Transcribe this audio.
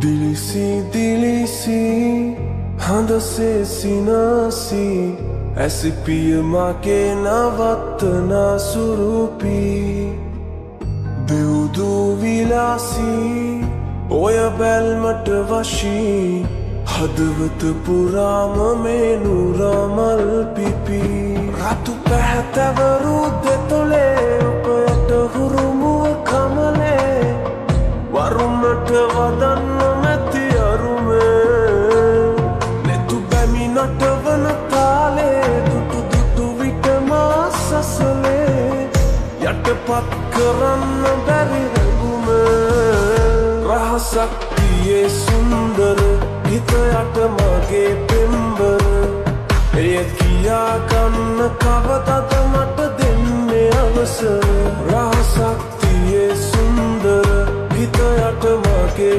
දිලිසි දිලිසි හඳසේ සිනාසි, ඇසිපිය මගේ නවත්තනා සුරුපි. දෙව්දූ විලාසී ඔය බැල්මට වශී, හදවත පුරාම මේ නුරමල් පිපි. රතු පැහැතැවරු දෙතොලේ උපයට හුරුමුව කමලේ, වරුණට වදන්න මැති අරුමේ. නෙතු බැමි නටවන තාලේ දුටු දුටු විට මා සසලේ, යටපත් කරන්න බැරි හැඟුම. රහසක් තියේ සුන්දර හිත යට මගේ පෙම්බර, එය කියා ගන්න කවදද මට දෙන්නේ අවසර? රහසක් තියේ සුන්දර හිත යට මගේ